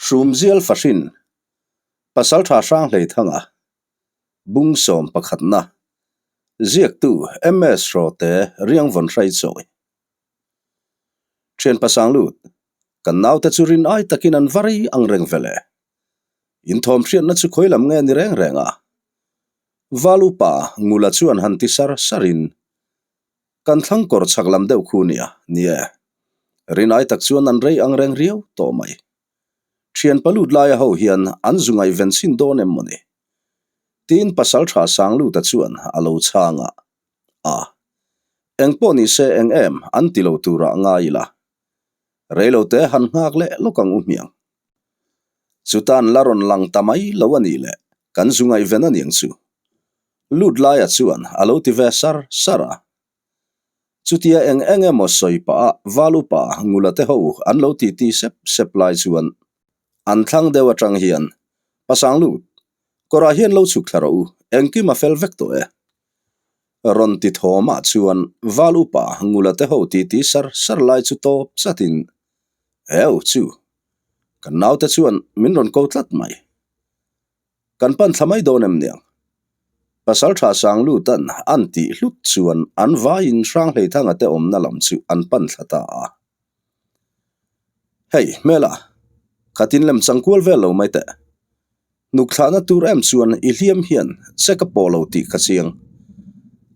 Hrumzial Fahrin, Pasaltha Hranghleithanga, Bung sawm pakhatna, Ziaktu MS Hrawte Riangvawn Hraichawi. Thian pasang lut, kan naute chu rin ai takin an va rei ang reng ve le. Inthawm hriatna chu khawi lam nge ni reng reng a? Val upa Ngula chuan han ti sar sarin, Kan thlang kawr chhak lam deuh khu nia, ni e. Rinai tak chuan an rei ang reng riau tawh mai. Thian palut laia ho hian an zu ngaihven chhin dawn em mawni? Tiin pasal tha Sangluta chuan a lo chhang a. A. Eng pawh ni se eng em an ti lo turah ngai ila. Reilote han nghak leh lawk ang u hmiang. Chutan la rawn lang ta mai lo a nih leh kan zu ngaihven a niang chu. Lut laia chuan a lo ti ve sar sar a. Chutia eng eng emaw sawi pah a val upa Ngula te ho an lo titi sep sep lai chuan an thlang deuh atang hian, Pasang lut, kawrah hian lo chhuk thla rawh u, engkim a fel vek tawh e. Rawn ti thawmah chuan val upa Ngula te ho titi sar sar lai chu tawp chatin, Eu chu, kan naute chuan min rawn ko tlat mai. Kan pan thla mai dawn em niang? Pasal tha sang lutan an tih hlut chuan an vaiin Hranghleithanga te awmna lam chu an pan thla ta a. Hei, hmela, khatin lem chang kual vel lo mai teh. Hnuk thlahna tur em chuan i hliam hian che ka pawh lo tih ka chiang.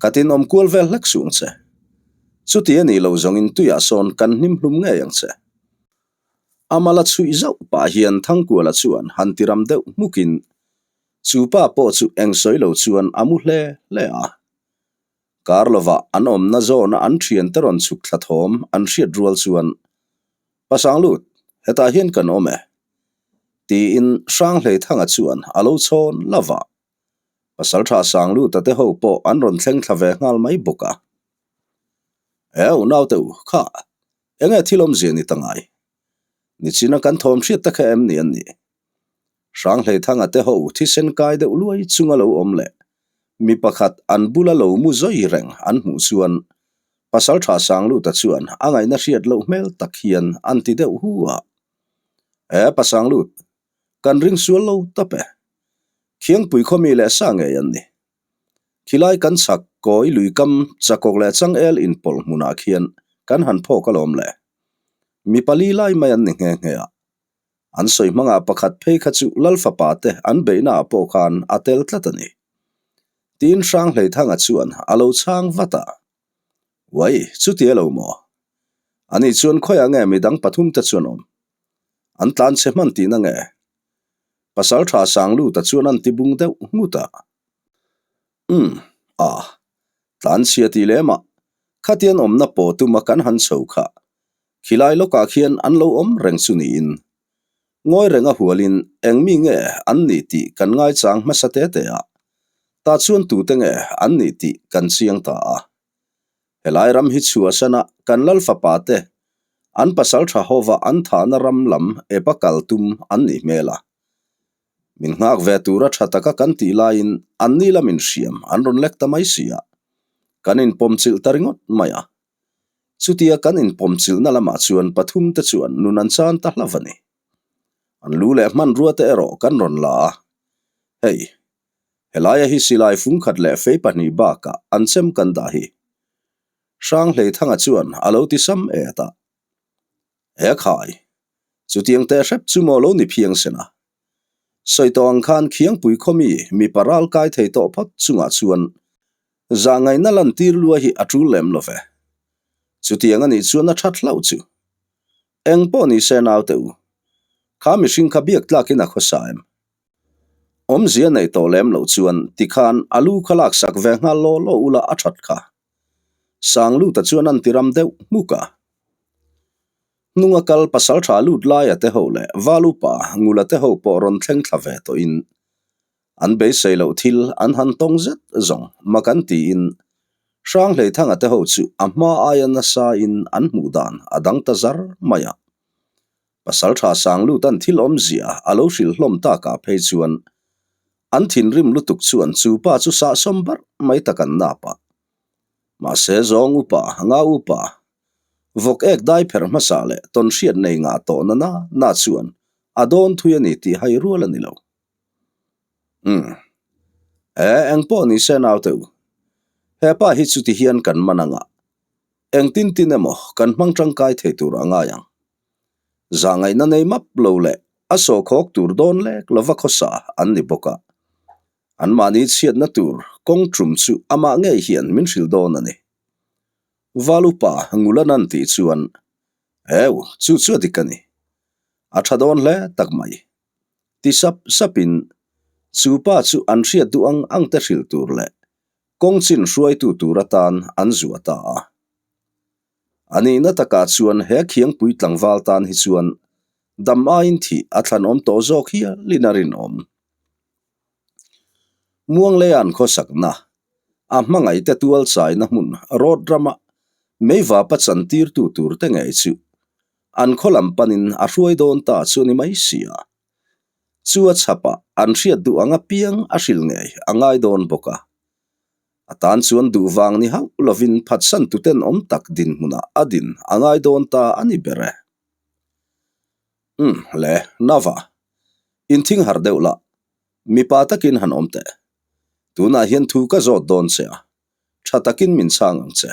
Khatin awm kual vel hlek suh ang che. Chuti a nih lo zawngin tuiah sawn kan hnim hlum ngei ang che. A mala chhuih zauh pah hian Thangkuala chuan han ti ram deuh hmukin chu pa pawh chu eng sawi lo chuan a mu hle hle a. Kar lovah an awmna zawna an thiante rawn chhuk thla thawm an hriat rual chuan, Pasang lut, hetah hian kan awm e, tiin Hranghleithanga chuan a lo chhawn lova. Pasaltha Sangluta te ho pawh an rawn thleng thla ve nghal mai bawk a. Eu naute u, kha, Enge thil awmzia ni ta ngai? Nichina kan thawm hriat ta kha em ni an nih? Hranghleithanga te ho thisen kai deuh luai chunga lo awm leh mi pakhat an bula lo mu zawi reng an hmuh chuan Pasaltha Sangluta chuan a ngaihna hriat loh hmel tak hian an ti deuh hu a. E Pasanglut, kan ring sual lo tawp e. Khiangpui khawmi leh sa ngei an ni. Khilai kan chhak kawi lui kam chakawk leh changel inpawlh hmunah khian kan han phawk alawm le. Mi pali lai mai an ni nghe nghe a. An sawi hmangah pakhat phei kha chu Lal fapa te an beihnaah pawh khan a tel tlat a ni. Tiin Hranghleithanga chuan a lo chhang vat a. Uai, chuti elo maw? Ani chuan khawiah nge midang pathum te chuan awm? An tlan chhe hman tihna nge? Pasal tha sang lut a chuan an ti bung deuh nghut a. Umm, a, tlan chhia tih lem ah, khatian awmna pawh tuma kan han chho kha, khilai lawkah khian an lo awm reng chu niin. Ngawi reng a hualin eng mi nge an nih tih kan ngaichang hmasa te te a, tah chuan tute nge an nih tih kan chiang ta a. Helai ram hi chhuahsana kan lal fapa te an pasal tha hova an thahna ram lam epa kal tum an nih hmel a. Min nghak ve tura tha taka kan tih laiin an ni lamin hriam an rawn lek ta mai si a, kan inpawmchilh ta ringawt mai a. Chutia kan inpawmchilhna lamah chuan pathum te chuan nun an chan ta hlauh a ni. An lu leh hmanrua te erawh kan rawn la a, hei, Helaia hi silai fungkhat leh fei pahnih bakah an chem kan dah hi. Hranghleithanga chuan a lo ti sam et a. He khai, chutiang teh hrep chu maw lo ni phiang sen a. Sawi tawh ang khan Khiangpui khawmi mipa ral kai thei tawh phawt chungah chuan zahngaihna lantir lua hi a tul lem lo ve. Chutiang a nih chuan a that hlauh chu. Eng pawh ni se naute u, kha mihring kha biak tlakin a khawsa em? Awmzia nei tawh lem loh chuan tikhan a lu kha laksak ve nghal law law ula a that kha. Sangluta chuan an ti ram deuh hmuk a. Hnunga kal pasal tha lut laia te ho leh val upa Ngula te ho pawh rawn thleng thla ve tawhin an beisei loh thil an han tawng zet zawng mak an tiin Hranghleithanga te ho chu a hma aia nasa in an hmuh dan a dang ta zar mai a. Pasal tha sang lut an thil awmzia a lo hrilh hlawm takah phei chuan an thinrim lutuk chuan chu pa chu sahsawm barh mai tak an nap a. Mahse zawng upa, ngau upa, vawk ek dai pherh hmasa leh tawnhriat nei ngah tawh na na na chuan a dawn thui a ni tih hai rual a ni lo. Umm. E, eng pawh ni se naute u. He pa hi chuti hian kan man anga eng tin tin emaw kan hmang tangkai thei tur a ngai ang. Zahngaihna nei map lo leh a sawhkhawk tur dawn lek lova khawsa an ni bawk a. Anmahni chhiatna tur kawng tum chu amah ngei hian min hrilh dawn a ni. Valupa Ngulan an tih chuan, Eu, chu chu a dik a ni. A tha dawn hle tak mai. Ti sap sapin, chu pa chu an hriat duh ang ang te hrilh tur leh kawng chin hruaitu tur atan an zuah ta a. A nihna takah chuan he khiangpui tlangval tan hi chuan dam aiin thih a thlanawm tawh zawk hialin a rinawm. Muangleia'n khawsakna, a hmangaihte tual chaina hmun road rama meivapa chantirtu turte ngei chu an khaw lam panin a hruai dawn ta chu a ni mai si a. Chu a chhapah an hriat duh ang apiang a hrilh ngei a ngai dawn bawk a. A tan chuan duh vang ni hauh lovin phatsan tuten awm tak dinhmunah a din a ngai dawn ta a ni ber e. Umm le, Nava, inthing harh deuh lah, mipa takin han awm teh. Tunah hian thu ka zawt dawn che a, tha takin min chhang ang che.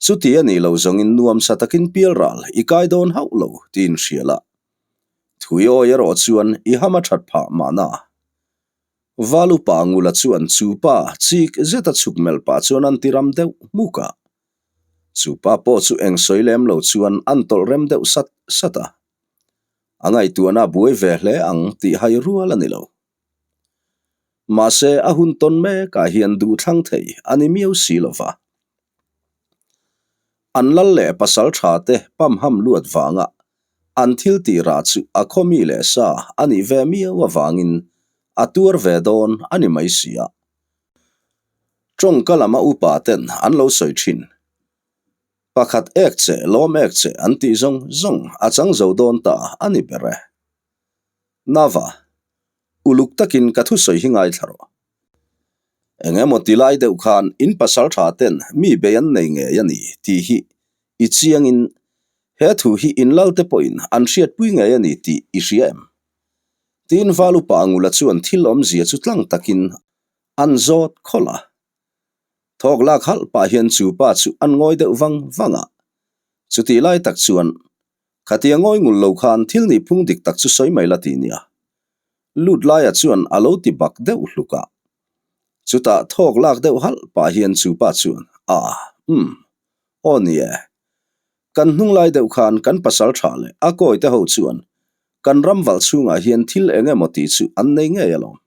Chuti a nih loh zawngin nuamsa takin pial ral i kai dawn hauh lo tiin hria la. Thui awi erawh chuan i ham a that phah mahna. Val upa Ngula chuan chu pa chik zeta chhuk melh pah chuan an ti ram deuh hmuk a. Chu pa pawh chu eng sawi lem lo chuan an tawlh rem deuh sat sat a. A ngaihtuahna a buai ve hle ang tih hai rual a ni lo. Mahse a hun tawn mekah hian duhthlang thei a ni miau si lo va. An lal leh pasal tha te pamham luat vanga an thil tih rah chu a khawmi leh sa a nih ve miau avangin a tuar ve dawn a ni mai si a. Tawngka lama upa ten an lo sawi thin. Pakhat ek che, lawm ek che an tih zawng zawng a chang zo dawn ta a ni ber e. Nava, uluk takin ka thusawi hi ngaithla rawh. Eng emaw ti lai deuh khan in pasal tha ten mi bei an nei ngei a ni tih hi i chiangin he thu hi in lalte pawhin an hriatpui ngei a ni tih i hria em? Tiin Val upa Ngula chuan thil awmzia chu tlang takin an zawt khawlh a. Thawk lak halh pah hian chu pa chu an ngawi deuh vang vang a. Chutih lai tak chuan Khatia ngawi ngul lo khan thil nih phung dik tak chu sawi mai la ti nia. Lut laia chuan a lo ti bak deuh hluk a. Chutah thawk lak deuh halh pah hian chu pa chuan, A, umm, aw ni e. Kan hnung lai deuh khan kan pasal tha leh a kawi te ho chuan kan ram valh chhungah hian thil eng emaw tih chu an nei ngei alawm.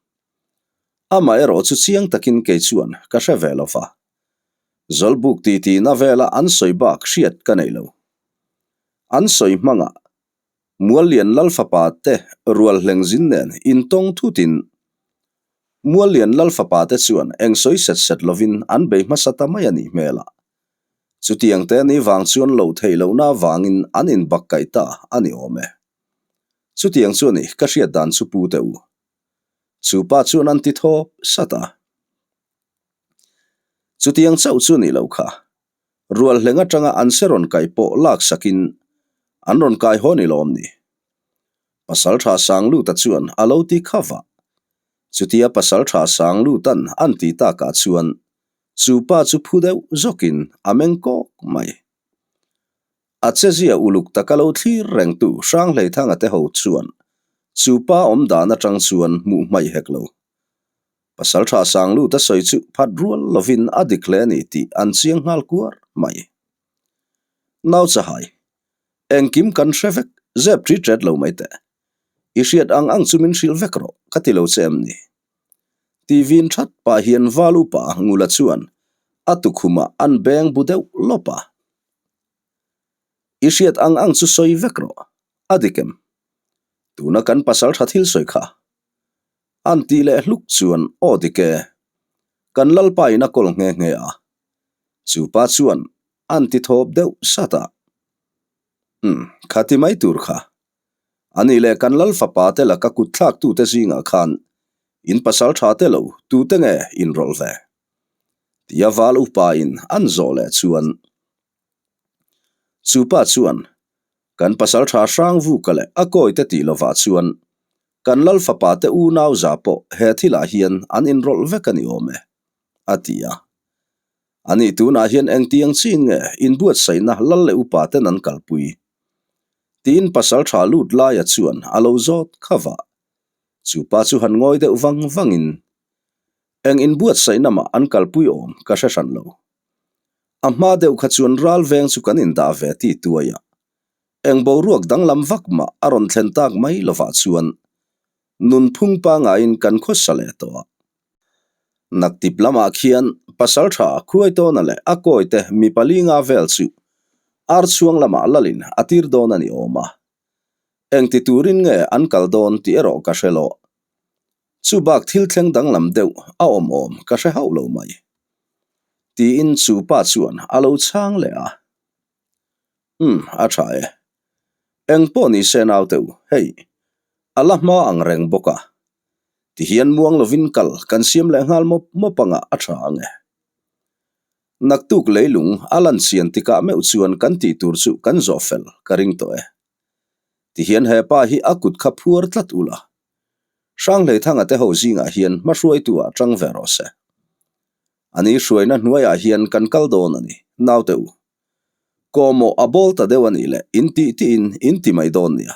Amah erawh chu chiang takin kei chuan ka hre ve lo va. Zawlbuk titi na vela an sawi bak hriat ka nei lo. An sawi hmangah Muallian Lalfapa te rual hlengzin nen intawng thutin Muallian Lalfapa te chuan eng sawi set set lovin an bei hmasa ta mai a nih hmel a. Chutiang te ni vang chuan loh theih lohna avangin an inbak kaih ta a ni awm e. Chutiang chu a ni ka hriat dan chu pu te u. Chu pa chuan an ti thawp sat a. Chutiang chauh chu a nih loh kha. Rual hleng atanga an se rawn kai pawh lak sakin an rawn kai haw ni lawm ni? Pasal tha Sangluta chuan a lo ti kha vah. Chutia Pasal tha Sanglutan an ti takah chuan chu pa chu phu deuh zawkin a meng kawk mai. A chezia uluk taka lo thlir rengtu Hranghleithanga te ho chuan chu pa awm dan atang chuan hmuh hmaih hek lo. Pasal tha sang lut a sawi chu phat rual lovin a dik hle a ni tih an chiang nghal kuar mai. Nau chahai, engkim kan hre vek, zep ṭi ṭet lo mai teh. I hriat ang ang chu min hrilh vek rawh, ka ti lo che em ni? Ti vin ṭhat pah hian val upa Ngula chuan a tukhumah an beng bu deuh lawp a. I hriat ang ang chu sawi vek rawh, a dik em? Tuna kan pasal ṭha thil sawi kha An tih leh hluk chuan aw dik e, kan Lalpa in a kawl nghe nghe a. Chu pa chuan an ti thawp deuh sat a. Umm, kha ti mai tur kha. Ani leh kan Lal fapa te laka kut thlak tute zingah khan in pasal tha te lo tute nge in rawlh ve? Tia val upa in an zawh leh chuan chu pa chuan. Kan pasalṭha Hrangvuka leh a kawite tih lovah chuan kan lal fapa te unau za pawh he thilah hian an inrawlh vek a ni awm e, a ti a. Ani tunah hian engtiang chin nge inbuatsaihna lal leh upa ten an kalpui? Tiin pasalṭha lut laia chuan a lo zawt kha vah. Chu pa chu han ngawi deuh vang vangin, Eng inbuatsaihna mah an kalpui awm ka hre hran lo. A hma deuh kha chuan ral veng chu kan indah ve ti tuai a. Eng boruak danglam vak mah a rawn thlen tak mai lovah chuan nunphung pangaiin kan khawsa leh tawh a. Naktip lamah khian Pasaltha Khuaitawna leh a kawite mi pali nga vel chu Archhuang lamah lalin a tir dawn a ni awm a. Engti turin nge an kal dawn tih erawh ka hre lo. Chu bak thil thleng danglam deuh a awm awm ka hre hauh lo mai. Tiin chu pa chuan a lo chhang leh a. Umm, a tha e. Eng pawh ni se naute u, hei, a la hma ang reng bawk a. Tihian muang lovin kal kan siam leh nghal mawp mawp anga a tha ang e. Naktuk leilung a lan chian tikah meuh chuan kan tih tur chu kan zawh fel ka ring tawh e. Tihian he pa hi a kut kha phuar tlat ula. Hranghleithanga te ho zingah hian hmahruaitu ah tang ve rawh se. Ani hruaina hnuaiah hian kan kal dawn a ni, naute u. Kawmawh a bawl ta deuh a nih leh in tih tiin in ti mai dawn nia.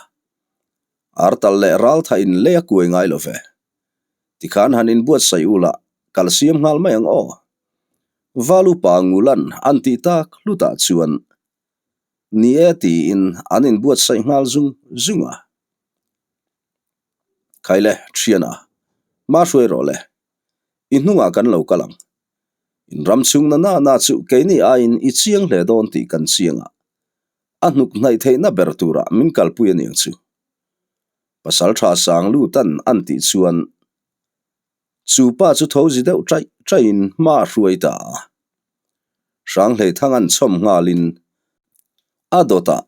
Artal leh raltha in lei a kuai ngai lo ve. Tikhan han inbuatsaih ula kal siam nghal mai ang aw. Valupa Ngulan an tih tak hlutah chuan ni e tiin an inbuatsaih nghal zung zung a. Khaile, thiana, hma hruai rawh le. I hnungah kan lo kal ang. In ram chhung na na na chu keini aiin i chiang hle dawn tih kan chiang a, a hnuk hnaih theihna ber turah min kalpui a niang chu. Pasal tha sang lutan an tih chuan chu pa chu tho zi deuh chaih chaihin hma a hruai ta a. Hranghleithang an chhawm nghalin a dawtah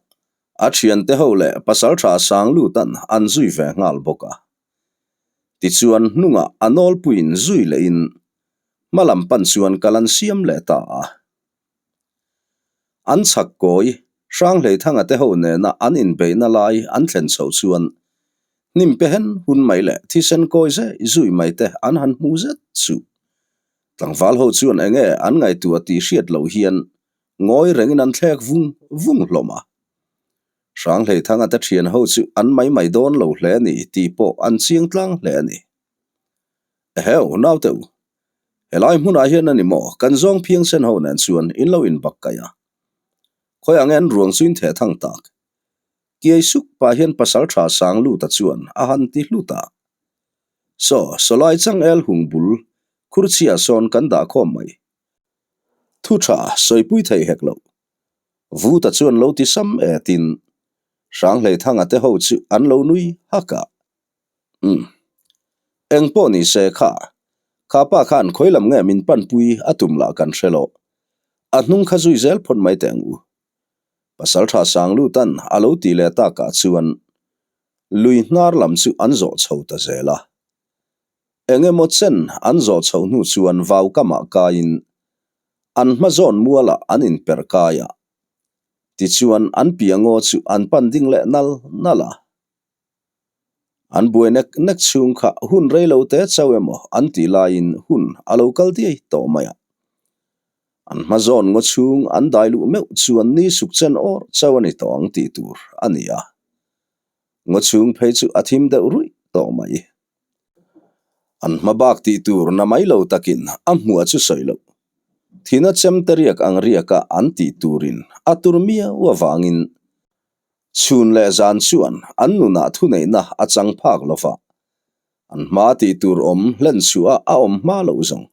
a thiante ho leh pasal tha sang lutan an zui ve nghal bawk a. Tichuan hnungah a nawlpuiin zui lehin hma lam pan chuan kal an siam leh ta a. An chhak kawi Hranghleithanga te ho nena an inbeihna lai an thlen chhoh chuan hnim pe hen hun mai leh thisen kawi zeh zui mai te an han hmu zet chu. Tlangval ho chuan enge an ngaihtuah tih hriat loh hian ngawi rengin an thlek vung vung hlawm a. Hranghleithanga te thian ho chu an mai mai dawn lo hle a ni tih pawh an chiang tlang hle a ni. Eheu, naute u, helai hmunah hian a ni maw kan zawng phiang sen ho nen chuan in lo inbak kaih a. Khawi ang en ruang chu in theh thang tak. Kiai suk pah hian pasal tha sang luta chuan a han ti hlut a. Saw, sawlai changel hung bul khurchhia sawn kan dah khawm mai. Thu tha sawipui thei hek loh. Vuta chuan lo ti sam e tin Hranghleithanga te ho chu an lo nui hak a. Umm. Eng pawh ni se kha, kha pa khan khawi lam nge min panpui a tum lah kan hre lo. A hnung kha zui zel phawt mai teh ang u. Pasal tha sang lutan a lo ti leh takah chuan lui hnar lam chu an zawh chho ta zel a. Eng emaw chen an zawh chhoh hnu chuan vau kamah kaiin an hma zawn mualah an inperh kai a. Tichuan an piangaw chu an pan ding leh nal nal a. An buai nek nek chhung kha hun rei lo te chauh emaw an tih laiin hun a lo kal diai tawh mai a. An hma zawn ngaw chhung an dai luh meuh chuan ni suk chen awr chauh a ni tawh ang tih tur a ni a. Ngaw chhung phei chu a thim deuh ruih tawh mai. An hma bak tih tur na mai lo takin a hmuah chu sawi loh. Thina chemte riak ang riaka an tih turin a tur miau avangin chhun leh zan chuan an nunah thuneihna a chang phak lo va. An hma tih tur awm hlen chhuah a awm hma loh zawng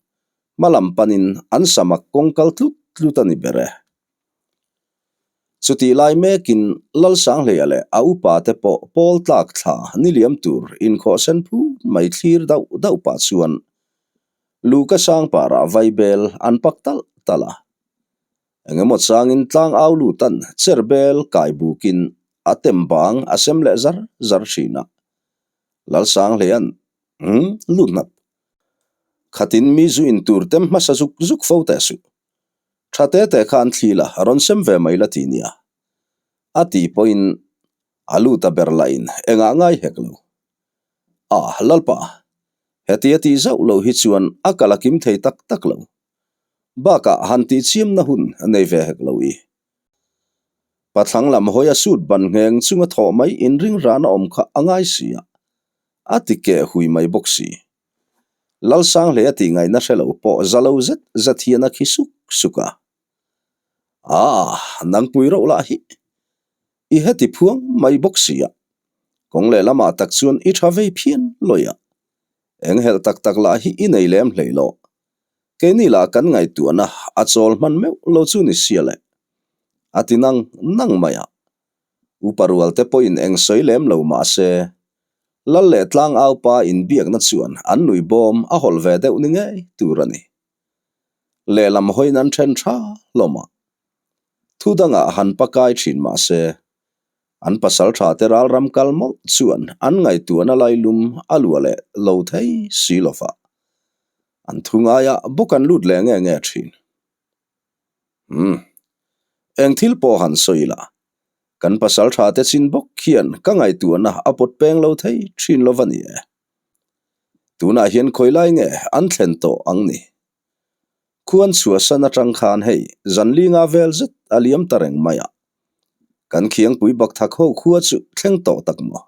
hma lam panin an samak kawng kal tlut tlut a ni ber e. Chutih lai mekin Lalsanghleia leh a upa te pawh pawl tlak thla ni liam tur inkhawh sen phut mai thlir dauh dauh pah chuan Luka Sangparah vaibel an pak talh talh a. Engemaw changin tlang au lutan cher bel kai bukin a tem bang a sem leh zar zar thin a. Lalsanghleia'n, Umm, lut hnap. Khatin mi zu in tur tem hmasa zuk zuk fo teh suh. Tha te te khan thli la, rawn sem ve mai la ti nia. A tih pawhin. A lut a ber lahin engah ngai hek lo. A, Lalpa, heti a tih zauh loh hi chuan a kal a kim thei tak tak lo. Bakah han tihchiamna hun nei ve hek lo i. Pathlang lam hawi a sut ban ngheng chunga thawh mai inring rana awm kha a ngai si a, a ti keh hui mai bawk si. Lalsang hle a tih ngaihna hre lo pawh za lo zet zet hian a khi suk suk a. Aah, nangpui rauh lah hi i heti phuang mai bawk si a, kawng lehlamah tak chuan i tha vei phian lawi a, enghelh tak tak lah hi i nei lem hlei lo. Keini lah kan ngaihtuahna a chawl hman meuh lo chu ni sia le. A ti nang nang mai a. Upa rual te pawhin eng sawi lem lo mah se, Lal leh Tlangaupa inbiakna chuan an nui bawm a hawlh ve deuh ni ngei tur a ni. Lehlam hawiin an then tha hlawm a. Thu dangah han pakai thin mah se, An pasal tha te ralram kal mawlh chuan an ngaihtuahna lailum a luah leh lo thei si lo va, an thu ngaiah bawk an lut leh nge nge thin. Umm, eng thil pawh han sawi la, kan pasal tha te chin bawk hian ka ngaihtuahna a pawt peng lo thei thin lo va ni e. Tunah hian khawi lai nge an thlen tawh ang ni? Khuan chhuahsan atang khan hei zan linga vel zet a liam ta reng mai a. Kan khiangpui bakthak ho khua chu thleng tawh tak maw?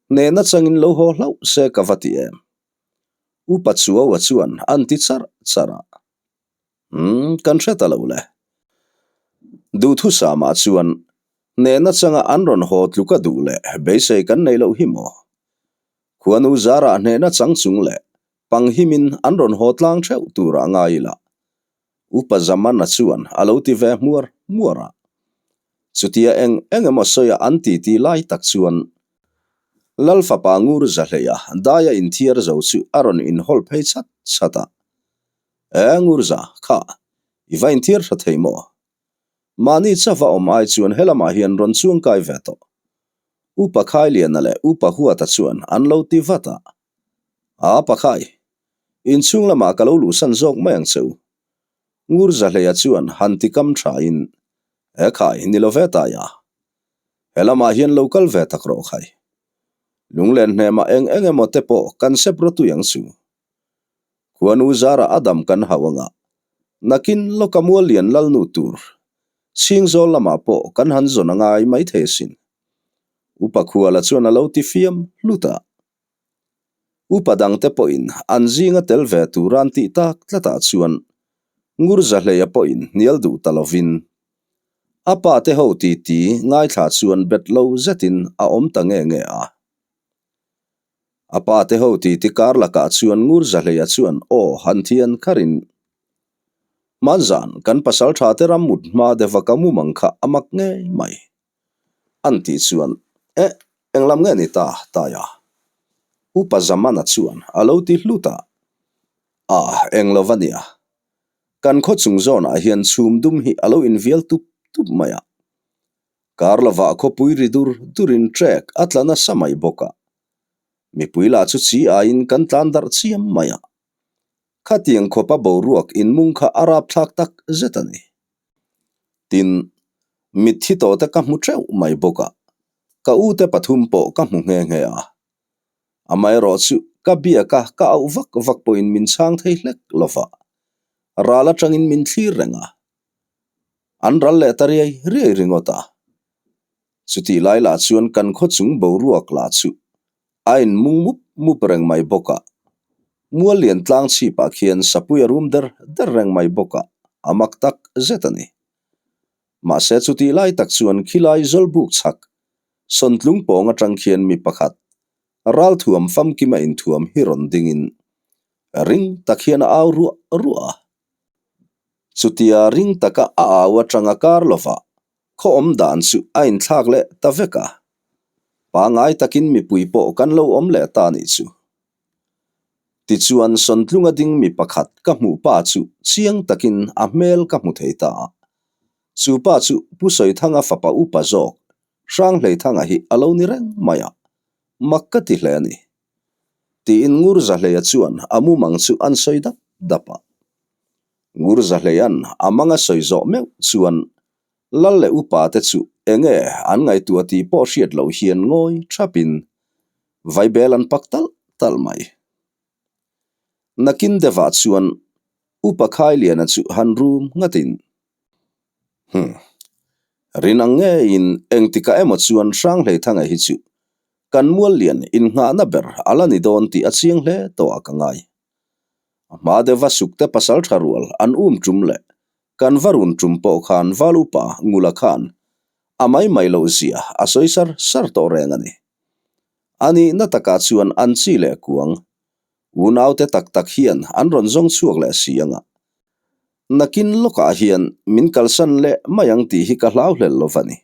Hnehna changin lo haw hlauh se ka va ti em? Upa Chuaua chuan an ti charh charh a. Umm, kan hre ta lo le. Duhthusama chuan hnehna changa an rawn haw tluk a duh leh beisei kan neih loh hi maw? Khuanu zarah hnehna chang chung leh panghimin an rawn haw tlang theuh turah ngai ila. Upa Zamana chuan a lo ti ve hmuar hmuar a. Chutia eng eng emaw sawi a an titi lai tak chuan Lal fapa ngur Zahleia daia inthiar zo chu a rawn inhawl phei chat chat a. E Ngurza, kha, i va inthiar tha thei maw? Mahni chava awm ai chuan helamah hian rawn chuangkai ve tawh. Upa Khailiana leh Upa Huata chuan an lo ti vat a. A, Pakhai, inchhung lamah ka lo luhsan zawk mai ang che u. Ngur Zahleia chuan han ti kam thain, E khai, ni lo ve tai a. Helamah hian lo kal ve tak rawh khai. Lunglen hnemah eng eng emaw te pawh kan sep rawtui ang chu. Khuanu zarah a dam kan hauh anga, nakin lawka mual lian lalnu tur chhingzawl lamah pawh kan han zawn a ngai maithei asin. Upa Khuala chuan a lo ti fiam hlut a. Upa dangte pawhin an zinga tel ve tura an tih tak tlatah chuan Ngurzahleia pawhin hnial duh ta lovin a pa te ho titi ngaithla chuan bet lo zetin a awm ta nge nge a. A pa te ho titi kar lakah chuan Ngurzahleia chuan aw han thian kharin Hmanzan kan pasaltha te ram mut hma deuha ka mumang kha a mak ngei mai. An tih chuan, Eh, englam nge ni ta, Taia? Upa Zamana chuan a lo ti hlut a. Ah, eng lo va nia. Kan khaw chung zawnah hian chhum dum hi a lo invial tup tup mai a. Kar lovah khawpui ri dur durin trek a tla nasa mai bawk a. Mipui lah chu chi aiin kan tlan darh chiam mai a. Khatiang khawpa boruak inmung kha a rapthlak tak zet a ni. Tin, mitthi tawhte ka hmu teuh mai bawk a, ka ute pathum pawh ka hmu nghe nghe a. Amaherawh chu ka biak a, ka auh vak vak pawhin min chhang thei hlek lo va, ral atangin min thlir reng a. An ral leh ta riai riai ringawt a. Chutih lai lah chuan kan khaw chung boruak lah chu A inmung mup mup reng mai bawk a, mual lian tlang chhipah khian sapui a rum der der reng mai bawk a, a mak tak zet a ni. Mahse chutih lai tak chuan khilai zawlbuk chhak sawntlung pawng atang khian mi pakhat ralthuam famkima inthuam hi rawn dingin ring tak hian a au ruah ruah a. Chutia ring taka a au atanga kar lovah Khaw awm dan chu a inthlak leh ta vek a, pangai takin mipui pawh kan lo awm leh ta nih chu. Tichuan Sawntlunga ding mi pakhat ka hmuh pa chu chiang takin a hmel ka hmu thei ta a, chu pa chu Pu Sawithanga fapa upa zawk Hranghleithanga hi a lo ni reng mai a, mak ka ti hle a ni. Tiin Ngurzahleia chuan a mumang chu an sawi dap dap a. Ngurzahleia'n a manga sawi zawh meuh chuan Lal leh upa te chu Enge an ngaihtuah tih pawh hriat loh hian ngawi thapin vaibel an pak talh talh mai. Nakin deuhah chuan Upa Khailiana chu han rum ngatin, Hum, rin ang ngeiin engtikah emaw chuan Hranghleithanga hi chu kan mual lian innghahna ber a la ni dawn tih a chiang hle tawh a ka ngai. A hma deuha sukte pasal tha rual an um tum leh kan va run tum pawh khan val upa Ngula khan a mai mai loh zia a sawi sar sar tawh reng a ni. A nihna takah chuan an chi leh kuang unaute tak tak hian an rawn zawng chhuak leh si anga nakin lawkah hian min kalsan leh mai ang tih hi ka hlau hlel lo va ni.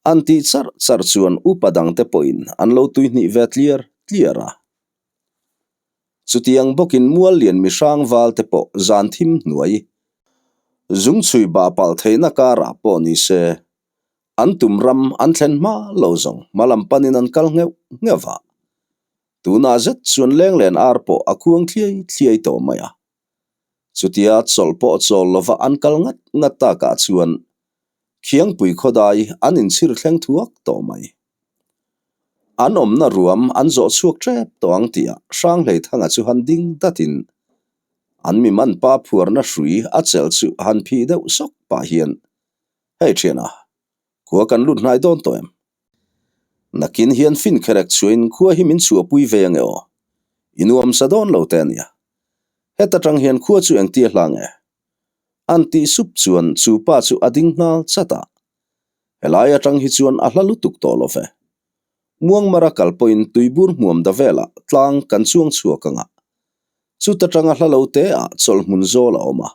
An tih char char chuan upa dangte pawhin an lo tuihnih ve tliar tliar a. Chutiang bawkin mual lian mihrang val te pawh zan thim hnuai zung chhui bah palh theihna karah pawh ni se, an tum ram an thlen hma lo zawng hma lam panin an kal ngheuh ngheuh va. Tunah zet chuan lenglen ar pawh a khuang thliai thliai tawh mai a. Chutia chawlh pawh chawl lova an kal ngat ngat takah chuan Khiangpui khawdai an inchhir thleng thuak tawh mai. An awmna ruam an zawh chhuak tep tawh ang tih ah Hranghleithanga chu han ding datin an mi man pa phuarna hrui a chelh chu han phih deuh sawk pah hian, Hei thiana, khua kan lut hnai dawn tawh em? Nakin hian fin kherek chhuahin khua hi min chhuahpui ve ange aw? I nuamsa dawn lo te ania. Heta tang hian khua chu engtia hla nge? An tih sup chuan chu pa chu a ding nghal chat a. Helai atang hi chuan a hla lutuk tawh lo ve. Muangmara kal pawhin tuibur hmuam da velah tlang kan chuang chhuak ang a. Chuta tanga hla lo te ah chawlh hmun zawl a awm a.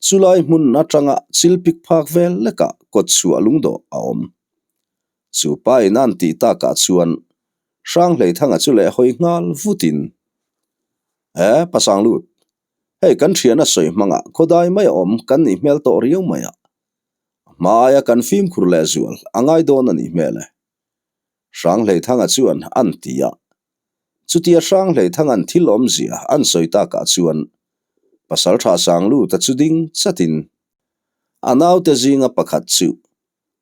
Chulai hmun atanga chil pik phak vel lekah kawt chhuah lungdawh a awm. Chu pa in an tih takah chuan Hranghleithanga chu leh hawi nghal vutin, E, pasang lut. Hei kan thian a sawi hmangah khawdai mai a awm kan nih hmel tawh riau mai a. A hma aia kan fimkhur leh zual a ngai dawn a nih hmel e. Hranghleithanga chuan an ti a. Chutia Hranghleithanga'n thil awmzia an sawi takah chuan Pasaltha Sangluta chu ding chatin a naute zinga pakhat chu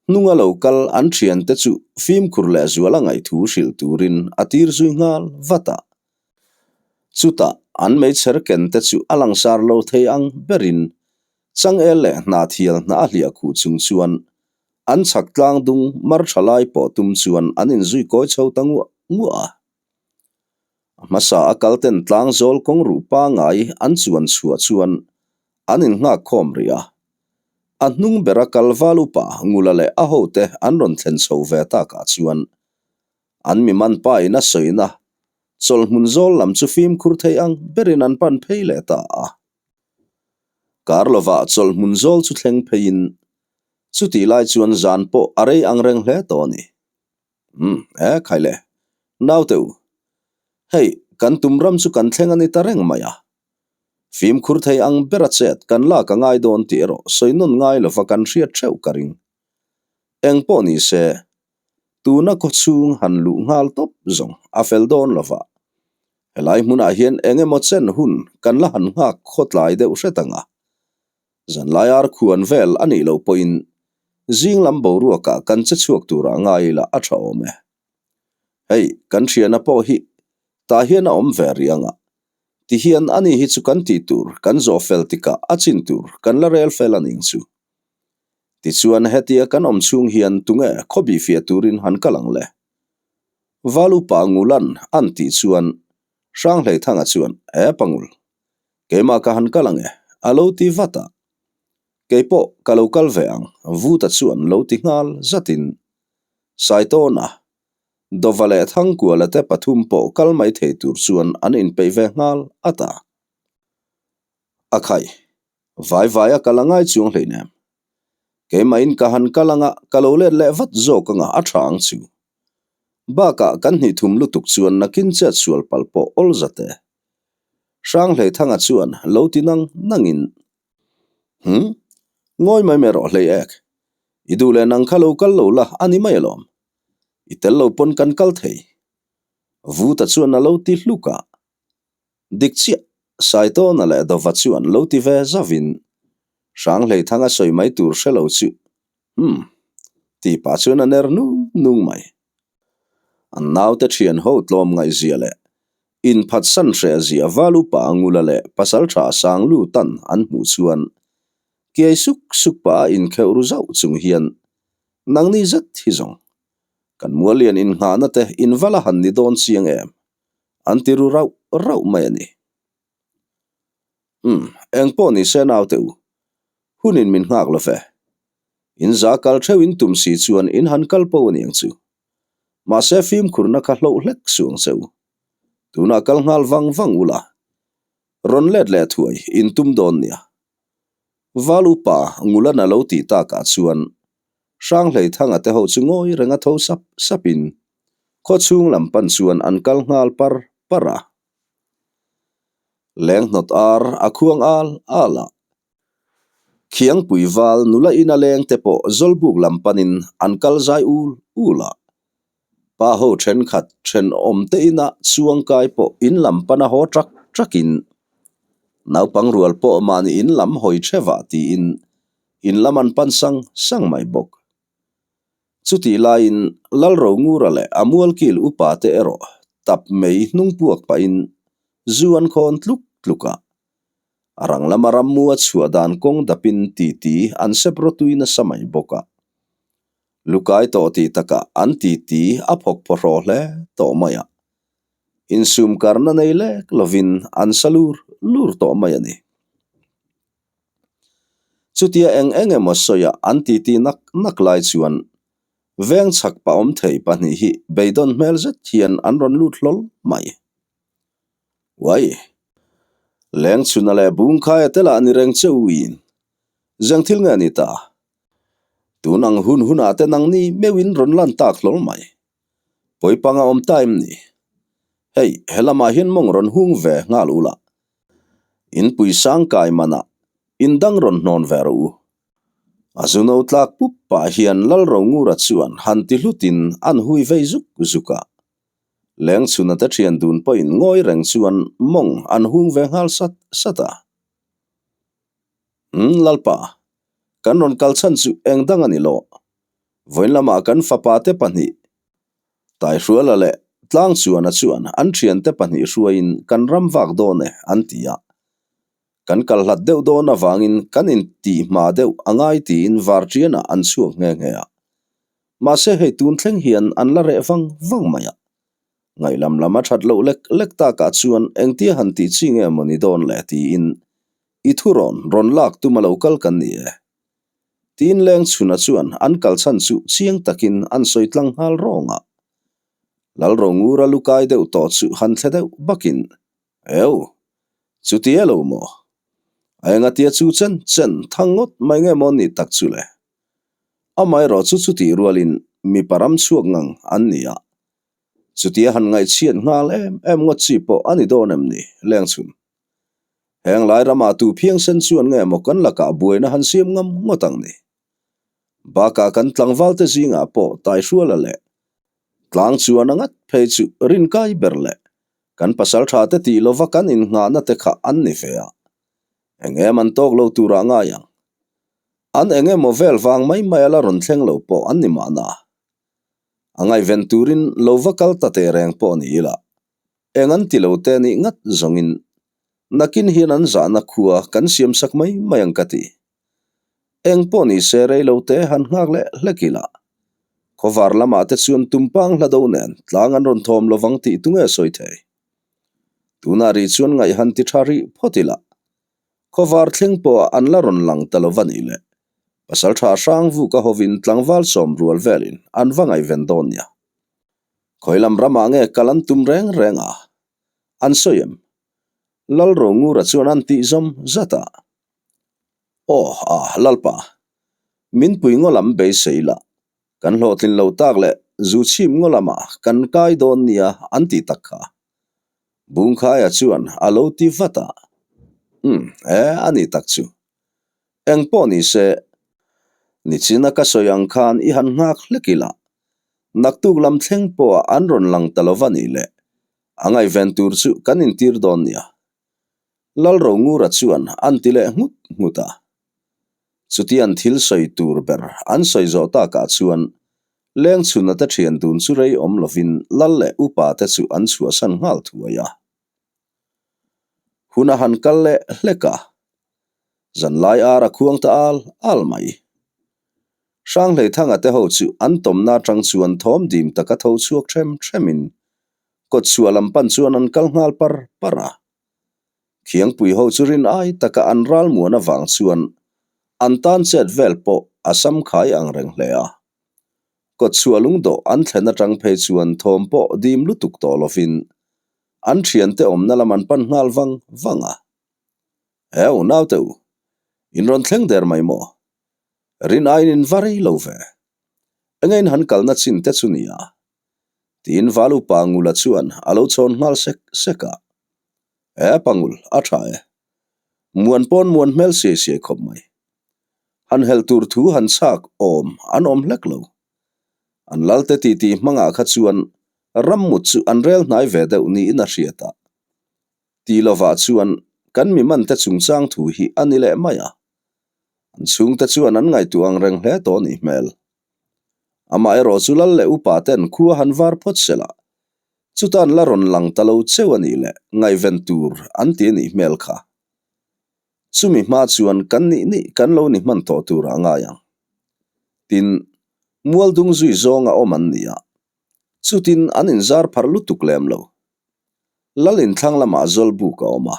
hnunga lo kal an thiante chu fimkhur leh zual a ngaihthu hrilh turin a tir zui nghal vat a. Chutah an meichher ken te chu a langsar lo thei ang berin Changel leh hnathial hna a hliah khuh chung chuan an chhak tlang dung mar tha lai pawh tum chuan an inzui kawi chho ta nguah nguah a. A hmasa a kal ten tlang zawl kawng ruh pangai an chuan chhuah chuan an innghak khawm rih a. A hnung bera kal val upa Ngula leh a hote an rawn thlen chho ve takah chuan an mi man pa in a sawina chawlhmun zawl lam chu fimkhur thei ang berin an pan phei leh ta a. Kar lovah chawlhmun zawl chu thleng pheiin chutih lai chuan zan pawh a rei ang reng hle tawh a ni. Umm, e khai le, naute u, hei kan tum ram chu kan thleng a ni ta reng mai a. Fimkhur thei ang bera chet kan lak a ngai dawn tih erawh sawi nawn ngai lova kan hriat theuh ka ring. Eng pawh ni se, tuna khawchhung han luh nghal tawp zawng a fel dawn lova. Helai hmunah hian eng emaw chen hun kan la han nghak khawtlai deuh hret ang a. Zanlai ar khuan vel a nih loh pawhin zing lam boruakah kan che chhuak turah ngai ila a tha awm e. Hei, kan thiana pawh hi tah hian a awm ve rih ang a. Tihian ani hi chu kan tih tur kan zawh fel tikah a chin tur kan la rel fel a ning chu. Tichuan hetia kan awm chhung hian tunge khawbih fiah turin han kal ang le? Valupa Ngulan an tih chuan Hranghleithanga chuan, E Pangul, keimah ka han kal ang e, a lo ti vat a. Kei pawh ka lo kal ve ang, Vuta chuan lo ti nghal zatin Saitawna, Dova leh Thangkuala te pathum pawh kal mai thei tur chuan an inpeih ve nghal at a. A khai, vai vai a kal a ngai chuang hleinem. Keimahin ka han kal anga ka lo let leh vat zawk anga a tha ang chu. Bakah kan hnih thum lutuk chuan nakin chet sual palh pawh awl zat e. Hranghleithanga chuan lo ti nang nangin, Hum, ngawi mai mai rawh hlei ek. I duh leh nang kha lo kal lo la a ni mai alawm. I tel lo pawn kan kal thei. Vuta chuan a lo ti hluk a. Dik chiah, Saitawna leh Dova chuan lo ti ve zavin, Hranghleithanga sawi mai tur hre lo chu, Umm. Tih pah chuan a ner nung nung mai. An naute thian ho tlawm ngaihzia leh inphatsan hrehzia val upa Ngula leh Pasaltha Sanglu tan an hmuh chuan kiai suk suk pah a inkheuh ru zauh chung hian nangni zet hi zawng kan muallian innghahna te invala han ni dawn chiang em? An ti ru rauh rauh mai a ni. Umm, eng pawh ni se naute u, hunin min nghak lo ve. In za kal theuh in tum si chuan in han kal po aniang chu. Mahse fimkhurna kha hloh hlek suh ang che u. Tunah kal nghal vang vang ula, rawn let leh thuai in tum dawn nia. Val upa Ngulan a lo tih takah chuan Hranghleithanga te ho chu ngawi renga tho sap sapin khawchhung lam pan chuan an kal nghal par par a. Leng hnawt ar a khuang al al a. Khiangpui val nula ina leng te pawh Zawlbuk lam panin an kal zai ul ul a. Pa ho thenkhat thenawm te ina chuangkai pawh in lam pana haw trak trakin naupang rual pawh mahni in lam hawi thevah tiin in lam an pan sang sang mai bawk. Chutih laiin Lalrongura leh a mualkil upa te erawh tap mei hnung puak pahin zu an khawn tluk tluk a. A rang lama rammu a chhuah dan kawng dapin titi an sep rawtui nasa mai bawk a. Lukai tawh tih takah an titi a phawk phawhraw hle tawh mai a. Insum karna nei lek lovin an sa lur lur tawh mai a ni. Chutia eng eng emaw sawiah an titi nak nak lai chuan veng chhak pa awm thei pahnih hi beidawn hmel zet hian an rawn lut hlawl mai. Uai! Leng chhuna leh bungkhaia te lah ni reng che u in zeng thil nge ni ta? Tun ang hun hunah te nangni meuhin rawn lan tak hlawl mai. Pawipang a awm ta em ni? Hei, he lamah hian mawng rawn hung ve nghal ula. Inpui sang kai manah in dang rawn hnawn ve rawh u. A zuno tlak pup pah hian Lalrongura chuan han ti hlutin an hui vei zuk zuk a. Lengchhuna te thian dun pawhin ngawi reng chuan mawng an hung ve nghal sat sat a. Umm Lalpa, kan rawn kal chhan chu eng dang a ni lo. Vawiin lamah kan fapa te pahnih Taihruala leh Tlangchuana chuan an thiante pahnih hruaiin kan ram vak dawn e an ti a. Kan kal hlat deuh dawn avangin kan intih hma deuh a ngai tiin Varṭianah an chhuak nghe nghe a. Mahse hei tun thleng hian an la reh vang vang mai a. Ngaihlam lam a that loh lek lek takah chuan engtia han tih chi nge maw ni dawn le tiin i thurawn rawn lak tum a lo kal kan ni e. Tiin Lengchhuna chuan an kal chhan chu chiang takin an sawi tlang nghal rawng a. Lalrongura lu kai deuh tawh chu han thle deuh bakin, Eu! Chuti e lo maw? A engatia chu chen chen thang ngawt mai nge maw ni tak chu le? Amaherawh chu chutih rualin mipa ram chhuak ngang an ni a. Chutia han ngaihchhiat nghal em em ngawt chi pawh a ni dawn em ni, Lengchhun? Heng lai ramah tu phiangsen chuan nge maw kan lakah buaina han siam ngam ngawt ang ni? Bakah kan tlangvalte zingah pawh Taihruala leh Tlang chuan a ngat phei chu rinkai ber leh kan pasaltha te tih lova kan innghahna te kha an ni ve a. Eng em an tawk lo turah ngai ang. An eng emaw vel vang mai mai a la rawn thleng lo pawh an ni mahna. A ngaihven turin lo va kal ta teh reng pawh ni ila. Eng an ti lo te nih ngat zawngin nakin hian an zahna khua kan siam sak mai mai ang ka ti. Eng pawh ni se rei lo te han nghak leh hlek ila. Khawvar lamah te chuan tumpang hla do nen tlang an rawn thawm lovang tih tunge sawi thei. Tunah rih chuan ngaih han ti tha rih phawt ila. Khawvar thleng pawhah an la rawn lang ta lova nih le. Pasaltha hrang vuk a hovin tlangval sawm rual velin an va ngaihven dawn nia. Khawi lam ramah nge kal an tum reng reng a? An sawi em? Lalrongura chuan an tih zawm zat a. Aw a, Lalpa, min pui ngaw lam beisei la, kan hlawhtlin lo tak leh zu chhip ngaw lamah kan kai dawn nia an tih tak kha. Bungkhaia chuan a lo ti vat a. Umm, e, a ni tak chu. Eng pawh ni se, nichina ka sawi ang khan i han nghak hlek ila, naktuk lam thleng pawhah an rawn lang ta lo va nih le, a ngaihven tur chu kan intir dawn nia. Lalrongura chuan an ti leh nghut nghut a. Chuti an thil sawi tur ber an sawi zawh takah chuan Lengchhuna te thian dun chu rei awm lovin lal leh upa te chu an chhuahsan nghal thuai a. Hun a han kal leh hlek a, zanlai ar a khuang ta al al mai. Hranghleithanga te ho chu an tawmna atang chuan thawm dim taka tho chhuak them themin kawtchhuah lam pan chuan an kal nghal par par a. Khiangpui ho chu rin ai taka an ral muan avang chuan an tan chet vel pawh a sam khai ang reng hle a. Kawtchhuah lungdawh an thlen atang phei chuan thawm pawh dim lutuk tawh lovin an thiante awmna lam an pan nghal vang vang a. Heu naute u, in rawn thleng der mai maw? Rin aiin in va rei lo ve. Enge in han kalna chin te chu nia? Tiin Valu Pangula chuan a lo chhawn nghal sek sek a. E Pangul, a tha e. Muan pawn muan hmel siai siai khawp mai. Han helh tur thu han chhak awm an awm hlek lo. An lalte titi hmangah kha chuan rammut chu an rel hnai ve deuh niin a hriat a. Ti lovah chuan kan mi mante chungchang thu hi a ni leh mai a. An chhungte chuan an ngaihtuah ang reng hle tawh a nih hmel. Amaherawh chu lal leh upa ten khua han var phawt se lah. Chutan la rawn lang ta lo cheu a nih leh ngaihven tur an ti a nih hmel kha. Chumi hma chuan kan nih nih kan lo ni hman tawh tur a ngai ang. Tin, mualdung zui zawnga awm an ni a, chutin an inzar pharh lutuk lem lo. Lal inthlang lamah zawlbuk a awm a,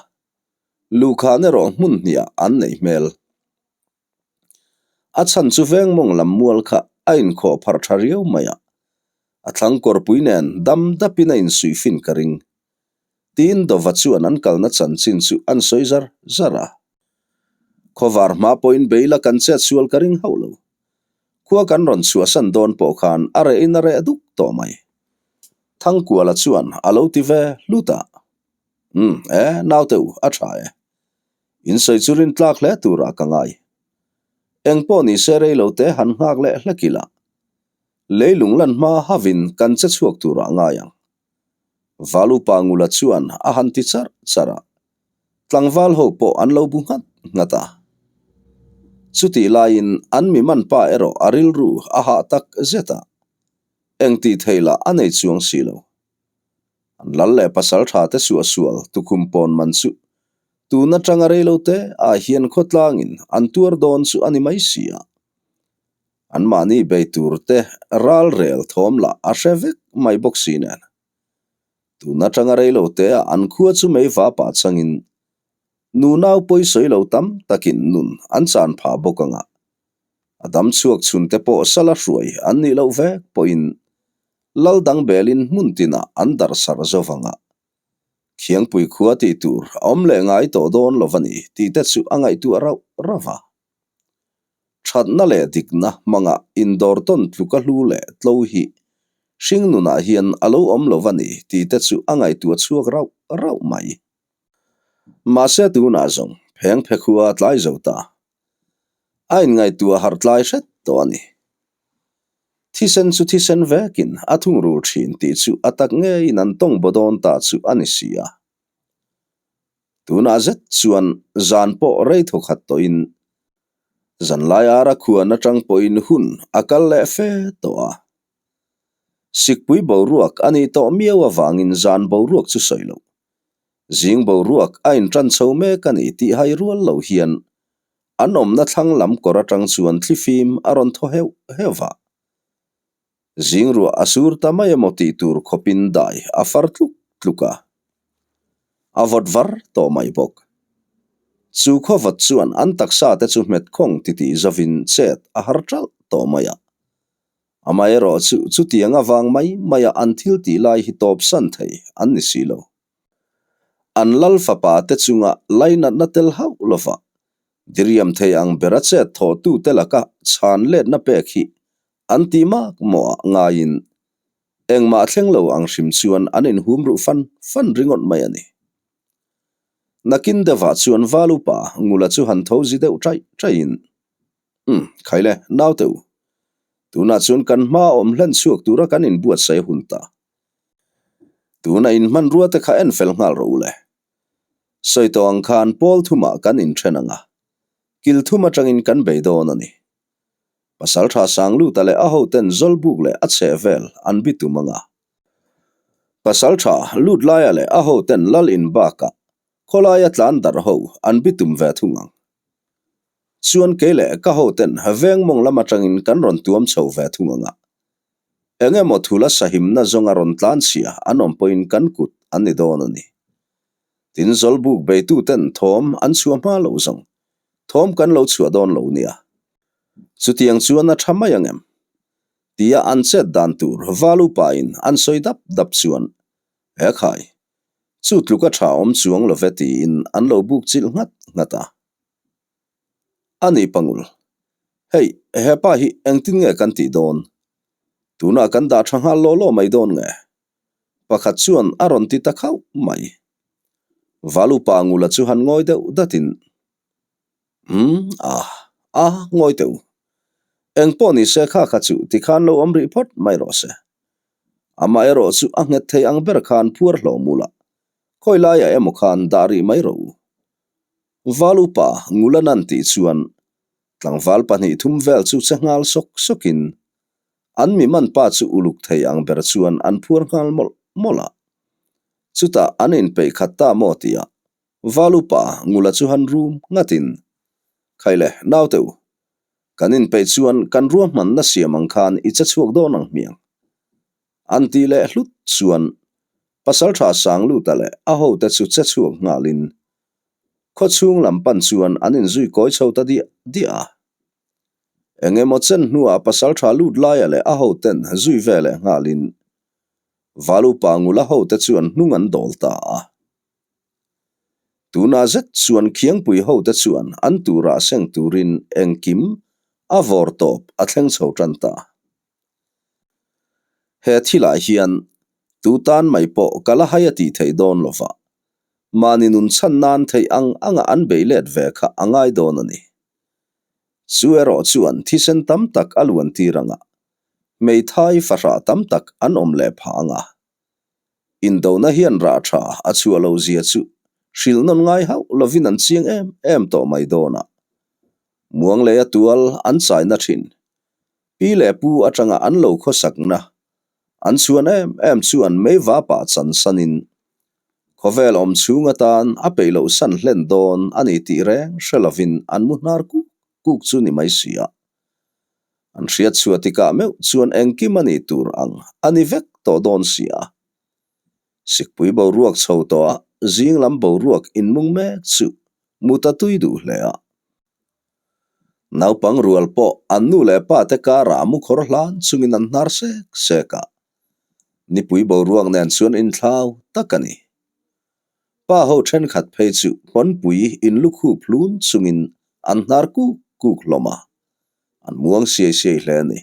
luhkhan erawh hmun hniah an neih hmel. A chhan chu veng mawng lam mual kha a inkhawh pharh tha riau mai a, a thlang kawrpui nen dam dapin a insuih fin ka ring. Tiin Dova chuan an kalna chanchin chu an sawi zar zar a. Khawvar hma pawhin beila kan chet sual ka ring hauh lo. Khua kan rawn chhuahsan dawn pawh khan a rehin a reh duk tawh mai. Thangkuala chuan a lo ti ve hlut a. Umm, e, naute u, a tha e. In sawi chu rin tlak hle turah ka ngai. Eng pawh ni se rei lo te han nghak leh hlek ila. Leilung lan hma havin kan che chhuak turah ngai ang. Valupa Ngula chuan a han ti charh charh a. Tlangval ho pawh an lo bu nghat nghat a. Chutih laiin an mi man pa erawh a rilru a hah tak zet a. Eng tih theih lah a nei chuang si lo. An lal leh pasal tha te suahsual tukhum pawn man chu tun atanga rei lo te ah hian khawtlangin an tuar dawn chu a ni mai si a. Anmahni bei tur te ral rel thawm lah a hre vek mai bawk si nen. Tun atanga rei lo te ah an khua chu mei va pah changin nunau pawisawi lo tam takin nun an chan phah bawk ang a. A dam chhuak chhun te pawh sala hruai an nih loh vek pawhin lal dang belin hmun tinah an darh sarh zo vang a. Khiangpui khua tih tur a awm leh ngai tawh dawn lo va ni tih te chu a ngaihtuah rauh rauh a. Thatna leh dikna hmanga indawr tawn tluka hlu leh tlo hi hring nunah hian a lo awm lo va ni tih te chu a ngaihtuah chhuak rauh rauh mai. Mahse tunah zawng pheng phe khua a tlai zo ta. A inngaihtuah harh tlai hret tawh a ni. Thisen chu thisen vekin a thungrul thin tih chu a tak ngeiin an tawng baw dawn ta chu a ni si a. Tunah zet chuan zan pawh rei thawkhat tawhin zanlai ara khuan atang pawhin hun a kal leh fe tawh a. Sikpui boruak a nih tawh miau avangin zan boruak chu sawi loh. Zing boruak a intan chho mek a ni tih hai rual lo hian an awmna thlang lam kawr atang chuan thlifim a rawn thaw heuh heuh va. Zing ruah a sur ta mai emaw tih tur khawpin dai a far tluk tluk a. A vawt var tawh mai bawk. Chu khaw vawt chuan an taksa te chu hmet khawng titih zovin chet a har ṭalh tawh mai a. Amaherawh chu chutiang avang mai maia an thil tih lai hi tawp san thei an ni si lo. An lal fapa te chunga lainatna tel hauh lova diriam thei ang bera chet thawhtute laka chhan letna pek hi an ti mak mawh ah ngaiin engmah thleng lo ang hrim chuan an inhum ruh fan fan ringawt mai a ni. Nakin deuhah chuan val upa Ngula chu han tho zi deuh ṭaih ṭaihin Umm, khaile, naute u. Tunah chuan kan hma awm hlen chhuak tura kan inbuatsaih a hun ta. Tuna inhmanrua te kha en fel nghal rawh u le. Sawi tawh ang khan pawl thumah kan inthen ang a. Kil thum atangin kan bei dawn a ni. Pasaltha Sangluta leh a hoten Zawlbuk leh a chheh vel an bi tum ang a. Pasaltha Lutlaia leh a hoten Lal in bakah khawlaia tlan darh ho an bi tum ve thung ang. Chuan kei leh ka hoten veng mawng lam atangin kan rawn tuam chho ve thung ang a. Eng emaw thula sahimna zawnga rawn tlan chhia an awm pawhin kan kut an ni dawn a ni. Tin Zawlbuk beituten thawm an chhuah hma lo zawng thawm kan lo chhuah dawn lo nia. Chutiang chuan a tha mai ang em? Tia an chet dan tur Valupa-in an sawi dap dap chuan, He khai, chu tluk a tha awm chuang lo ve tiin an lo buk chilh nghat nghat a. A ni Pangul, hei, hepa hi engtin nge kan tih dawn? Tunah kan dah tha nghal law law mai dawn nge? Pakhat chuan a rawn ti ta khauh mai. Valupa Ngula chu han ngawi deuh datin, Umm, ah, ah, ngawi teh u. Eng pawh ni se kha kha chu tikhan lo awm rih phawt mai rawh se. Amah erawh chu a nghet thei ang ber khan phuar hlawm ula, khawi laiah emaw khan dah rih mai rawh u. Valupa Ngulanan tih chuan tlangval pahnih thum vel chu che nghal sawk sawkin An mi man pa chu uluk thei ang ber chuan an phuar nghal mawlh mawlh a. Chutah an inpeih khat ta maw tia Valupa Ngula chu han rum ngatin, Khaile, naute u, kan inpeih chuan kan ruahmanna siam ang khan i che chhuak dawn ang hmiang. An tih leh hlut chuan Pasaltha Sangluta leh a hote chu che chhuak nghalin khawchhung lam pan chuan an inzui kawi chho ta diah diah a. Eng emaw chen hnuah pasaltha lut laia leh a hoten zui ve leh nghalin Valupa Ngula hote chuan hnung an dawl ta a. Tunah zet chuan Khiangpui hote chuan an turah seng turin engkim a vawr tawp a thleng chho tan ta. He thilah hian tu tan mai pawh ka la hai a tih theih dawn lo va, mahni nun chhan nan theih ang anga an bei let ve kha a ngai dawn a ni. Chu erawh chuan thisen tam tak a luan tir ang a, hmeithai fahrah tam tak an awm leh phah ang a. Indona hian rah tha a chhuah lo zia chu hrilh nawn ngai hauh lovin an chiang em em tawh mai dawn a. Muang leh a tual an chaina thin. Pi leh pu atanga an lo khawsakna an chhuan em em chuan meiva pah chan sanin khawvel awm chhung atan a peih loh san hlen dawn a ni tih reng hre lovin an mu hnar kuk kuk chu ni mai si a. An hriat chhuah tikah meuh chuan engkim a nih tur ang a ni vek tawh dawn si a. Sikpui boruak chho tawh a zing lam boruak inmung mek chu mut a tui duh hle a. Naupang rual pawh an nu leh pa te karah mu khawr hlan chungin an hnar sek sek a. Nipui boruak nen chuan inthlau tak a ni. Pa ho thenkhat phei chu pawnpui inlukhup hlun chungin an hnar kuk kuk hlawm a, an muang siai siai hle a ni.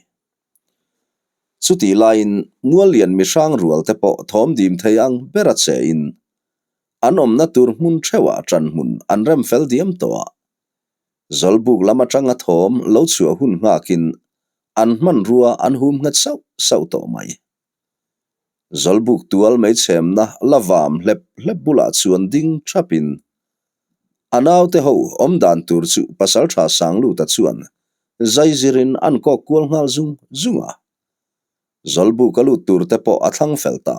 Chutih laiin Muallian mihrang rual te pawh thawm dim thei ang bera chein an awmna tur hmun theuhah ṭan hmun an rem fel diam tawh a. Zawlbuk lam aṭanga thawm lo chhuah hun nghakin an hmanrua an hum nghet sauh sauh tawh mai. Zawlbuk tual mai chhemna la vam hlep hlep bulah chuan ding ṭhapin a naute ho awm dan tur chu Pasalṭha Sangluta chuan zai zirin an kawk kual nghal zung zung a. Zawlbuk a lut tur te pawh a thlang fel ta.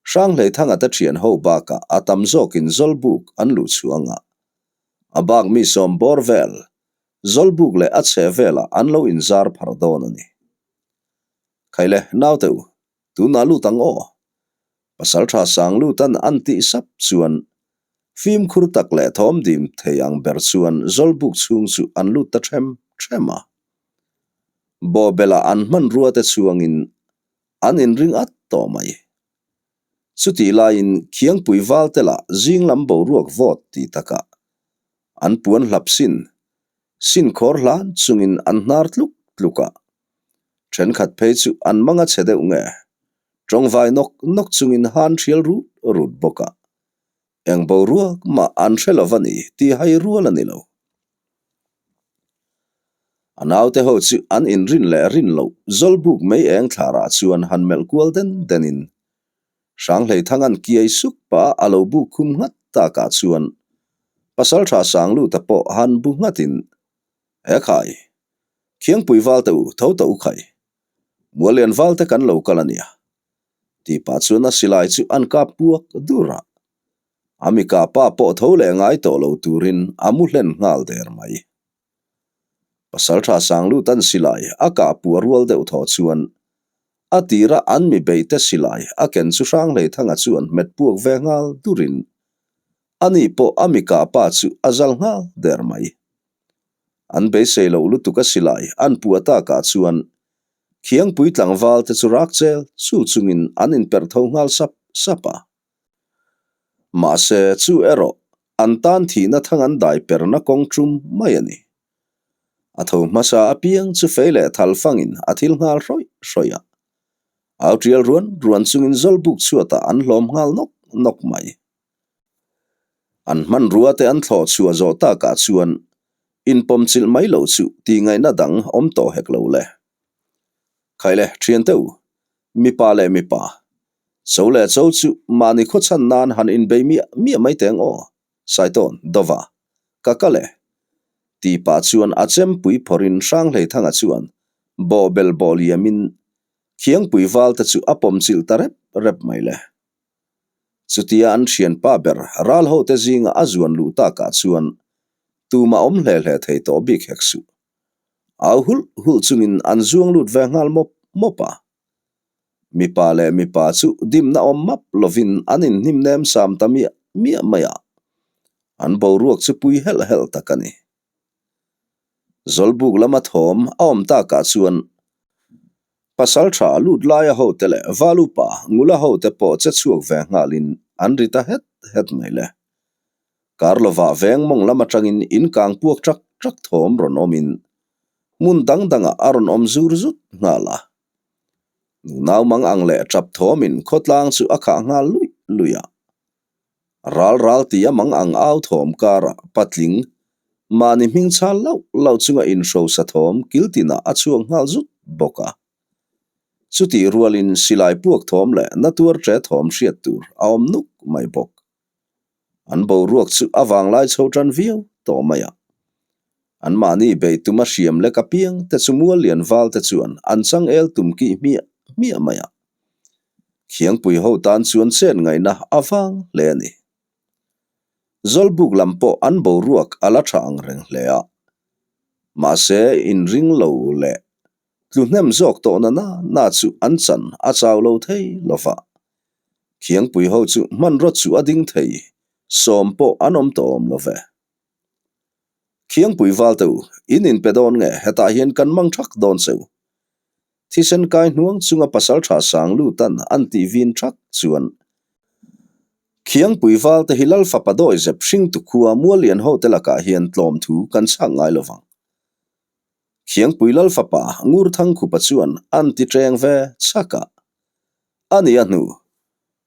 Hranghleithanga te thian ho bakah a tam zawkin Zawlbuk an luh chhuang a. A bak mi sawm bawr vel, Zawlbuk leh a chhe velah an lo inzar phar dawn a ni. Khaile, naute u, tunah lut ang aw. Pasaltha Sanglutan an tih sap chuan fimkhur tak leh thawm dim thei ang ber chuan Zawlbuk chhung chu an lut ta ṭhem ṭhem a. Bawhbela an hmanrua te chhuangin an inring at tawh mai. Chutih laiin Khiangpui valte lah zing lam boruak vawt tih takah an puan hlap sin, sin khawr hlan chungin an hnar tluk tluk a. Thenkhat phei chu an mang a chhe deuh nge, tawngvai nawk nawk chungin han thial rut rut bawk a. Eng boruak mah an hre lo va ni tih hai rual a ni lo. A naute ho chu an inrin leh rin loh Zawlbuk mei eng thlarah chuan han melh kual den denin Hranghleithanga'n kiai suk pah a lo buk khum nghat takah chuan. Pasalṭha Sangluta pawh han bu nghatin, E khai, Khiangpui valte u, tho tawh u khai. Muallian valte kan lo kal a nia. Tih pah chuan a silai chu an kap puak dur a. A mi kapa pawh tho leh ngai tawh lo turin a mu hlen nghal der mai. Pasalṭha Sanglutan silai a kah puah rual deuh thaw chuan a tira an mi beihte silai a ken chu Hranghleithanga chuan hmet puak ve nghal durin ani pawh a mi kah pa chu a zal nghal der mai. An beisei loh lutuk a silai an puah takah chuan Khiangpui tlangval te chu rak chel chul chungin an inperh tho nghal sap sap a. Mahse, chu erawh an tan thihna thang an dai perna kawng tum mai a ni. A tho hmasa apiang chu fei leh thal fangin a thil nghal hrawih hrawih a. Au tial ruan ruan chungin zawlbuk chhuatah an hlawm nghal nawk nawk mai. An hmanrua te an thlawh chhuah zawh takah chuan inpawmchilh mai loh chu tih ngaihna dang awm tawh hek lo le. Khaile, thiante u, mipa leh mipa, cho leh cho chu mahni khawchhan nan han inbei miah miah mai teng aw, Saitawn, Dova, ka kal e. Tih pah chuan a chempui phawrhin Hranghleithanga chuan bawhbel bawh liamin Khiangpui valte chu a pawmchilh ta rep rep mai le. Chutia an thianpa ber ral hote zinga a zuan luh takah chuan tumah awm hle hle thei tawh bik hek suh. Au hulh hulh chungin an zuang lut ve nghal mawp mawp a. Mipa leh mipa chu dimna awm map lovin an inhnim nem sam ta miah miah mai a, an boruak chu pui helh helh tak a ni. Zawlbuk lama thawm a awm takah chuan Pasal tha lut laia hote leh Valupa ngula hote pawh che chhuak ve nghalin an ri ta het het mai le. Kar lovah veng mawng lam atangin in kang puak ṭak ṭak thawm rawn awmin hmun dang dangah a rawn awm zur zut nghal a. Nunau mang ang leh ṭap thawmin khawtlang chu a khah nghal luih luih a. Ral ral ti a mang ang au thawm karah patling mahni hming chhal lauh lauh chunga inhrosa thawm kil tinah a chhuak nghal zut bawk a. Chutih rualin silai puak thawm leh na tuar ṭe thawm hriat tur a awm nuk mai bawk. An boruak chu a vanglai chho ṭan viau tawh mai a. Anmahni beih tuma hriam lek apiang te chu mual lian val te chuan an changel tum kih hmiah hmiah mai a. Khiangpui ho tan chuan chen ngaihna a vang hle a ni. Zawlbuk lam pawh an boruak a la tha ang reng hle a. Mahse inring lo leh tlu hnem zawk tawhna na na chu an chan a chau lo thei lo va. Khiangpui ho chu hmanraw chu a ding thei, sawm pawh an awm tawh awm lo ve. Khiangpui val te u, in inpe dawn nge hetah hian kan mang thak dawn che u. Thisen kai hnuang chunga pasaltha sang lutan an tih vin thak chuan Khiangpui val te hi Lal fapa dawi zep hringtu khua Muallian ho te lakah hian tlawm thu kan chhak ngai lo vang. Khiangpui Lal fapa Ngurthangkhupa chuan an ti ṭeng ve chhak a. A ni a hnu,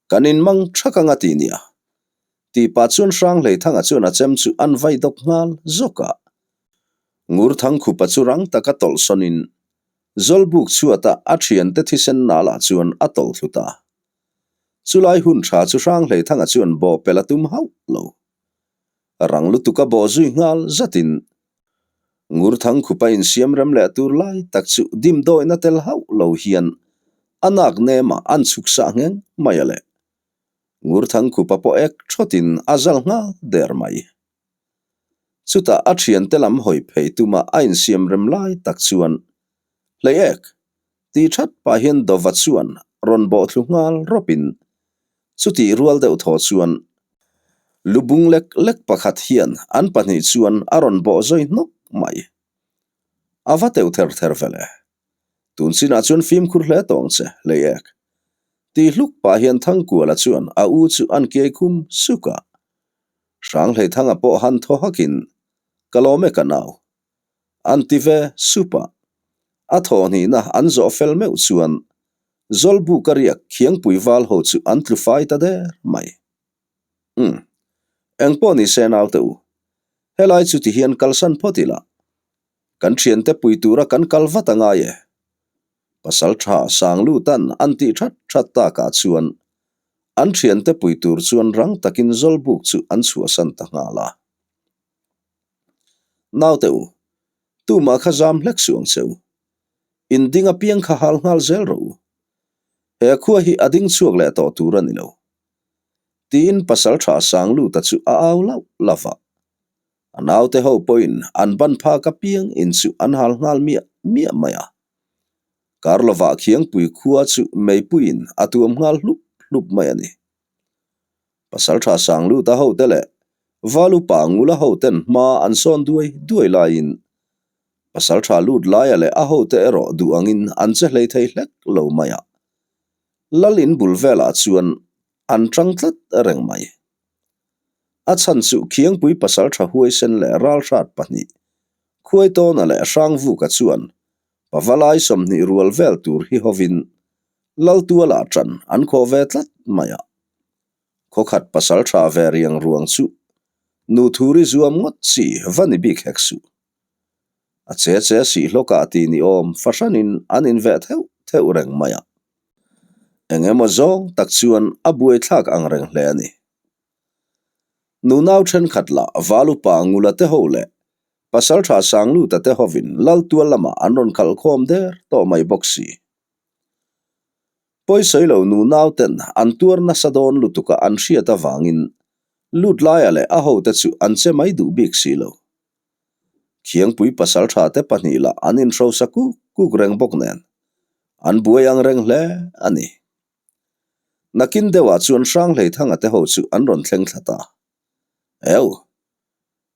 kan inmang thak anga ti nia. Tih pah chuan Hranghleithanga chuan a chem chu an vai dawk nghal zawk a. Ngurthangkhupa chu rang taka tawlhsawnin Zawlbuk chhuata a thiante thisen nalah chuan a tawlh thlu ta. Chulai hun tha chu Hranghleithanga chuan bawhpelh a tum hauh lo. Rang lutuk a bawh zui nghal zatin Ngurthangkhupa insiam rem leh tur lai tak chu dimdawihna tel hauh lo hian a nak nemah an chhuk sah ngheng mai a le. Ngurthangkhupa pawh ek thawtin a zal nghal der mai. Chutah a thiante lam hawi phei tuma a insiam rem lai tak chuan Hlei ek tih that pah hian Dova chuan rawn bawh thlu nghal rawpin chutih rual deuh thaw chuan lubung lek lek pakhat hian an pahnih chuan a rawn bawh zawi hnawk mai. A va teuh ther ther ve le. Tun chinah chuan fimkhur hle tawng che, Hlei ek. Tih hluk pah hian Thangkuala chuan a u chu an kiai khum suk a. Hranghleithanga pawh han thaw hakin, Ka lawm e ka nau. An ti ve sup a. A thawhnihna an zawh fel meuh chuan Zawlbuka riak Khiangpui val ho chu an tlu fai ta der mai. Umm. Engpawh ni se naute u. Helai chu tihian kalsan phawt ila. Kan thiante pui tura kan kal vat a ngai e. Pasal tha Sanglutan an tih that that takah chuan an thiante pui tur chuan rang takin Zawlbuk chu an chhuahsan ta nghal a. Naute u, tumah kha zam hlek suh ang che u. In ding apiang kha hal nghal zel rawh u. He khua hi a ding chhuak leh tawh tur a ni lo. Tiin Pasalṭha Sangluta chu a au lauh lauh a. A naute ho pawhin an ban phak apiang in chu an hal nghal miah miah mai a. Karlovah Khiangpui khua chu meipuiin a tuam nghal hlup hlup mai a ni. Pasalṭha Sangluta hote leh Valupa Ngula hoten hma an sawn duai duai laiin Pasalṭha lut laia leh a hote erawh duh angin an che hlei thei hlek lo mai a. Lal in bul velah chuan an ṭang tlat reng mai. A chhan chu Khiangpui pasalṭha huaisen leh ralhrat pahnih, Khuaitawna leh Hrangvuka chuan pavalai 20 rual vel tur hi hovin Laltualah ṭan an khawh ve tlat mai a. Khawkhat pasalṭha ve riang ruang chu nu thuri zuam ngawt chi va ni bik hek suh. A che che sih hlawkah ti ni awm fahranin an inveh theuh theuh reng mai a. Eng emaw zawng tak chuan a buaithlak ang reng hle a ni. Nunau thenkhat lah Valupa Ngula te ho leh Pasaltha Sangluta te hovin Laltual lamah an rawn khalh khawm der tawh mai bawk si. Pawisawi lo nunau ten an tuar nasa dawn lutuka an hriat avangin lut laia leh a hote chu an che mai duh bik si lo. Khiangpui pasaltha te pahnih lah an inhrosa kuk kuk reng bawk nen an buai ang reng hle a ni. Nakin deuhah chuan Hranghleithanga te ho chu an rawn thleng thla ta. Eu!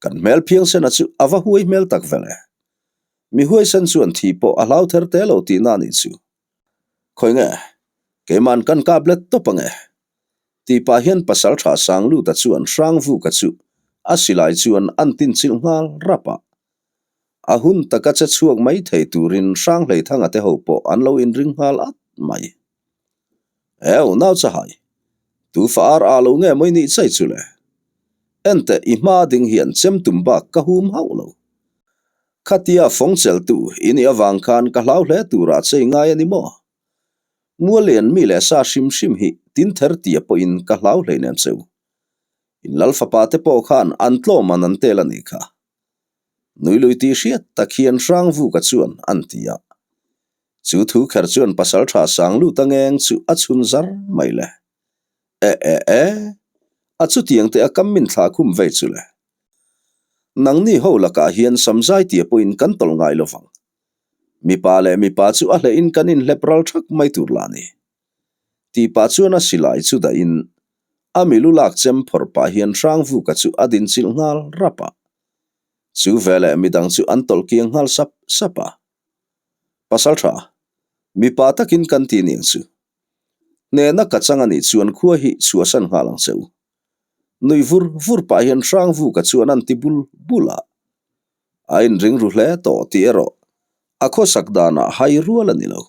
Kan hmel phiangsena chu a va huai hmel tak vel e. Mi huaisen chuan thi pawh a hlau ther te lo tihna a nih chu. Khawi nge? Keima'n kan kap let tawp ange. Tih pah hian Pasaltha Sangluta chuan Hrangvuka chu a silai chuan an tin chilh nghal rap a. A hun taka che chhuak mai thei turin Hranghleithanga te ho pawh an lo inring nghal at mai. Eu, nau chahai, tu fa ar a lo nge mawi nih chai chu le? Enteh, i hma ding hian chem tum bak ka hum hauh lo. Khatia fawng cheltu i nih avang khan ka hlau hle turah che i ngai a ni maw? Mualian mi leh sa hrim hrim hi tin ther tia pawhin ka hlau hleinem cheu. In lal fapa te pawh khan an tlawm an an tel a nih kha. Nui lui tih hriat tak hian Hrangvuka chuan an ti a. Chu thu kher chuan Pasaltha Sangluta ngeng chu a chhun zar mai le. E e e, a chutiang te a kam min thlah khum vei chu le. Nangni ho lakah hian samzai tia pawhin kan tawlh ngai lo vang. Mipa leh mipa chu a hlehin kan inhlep ral thak mai tur lah ni. Tih pah chuan a silai chu dahin a milu lak chem phawrh pah hian Hrangvuka chu a dinchilh nghal rap a. Chu veleh midang chu an tawlh kiang nghal sap sap a. Pasaltha, mipa takin kan ti niang chu. Hnehna ka chang a nih chuan khua hi chhuahsan nghal ang che u. Nui vur vur pah hian Hrangvuka chuan an ti bul bul a. A inring ru hle tawh tih erawh a khawsak danah hai rual a ni lo.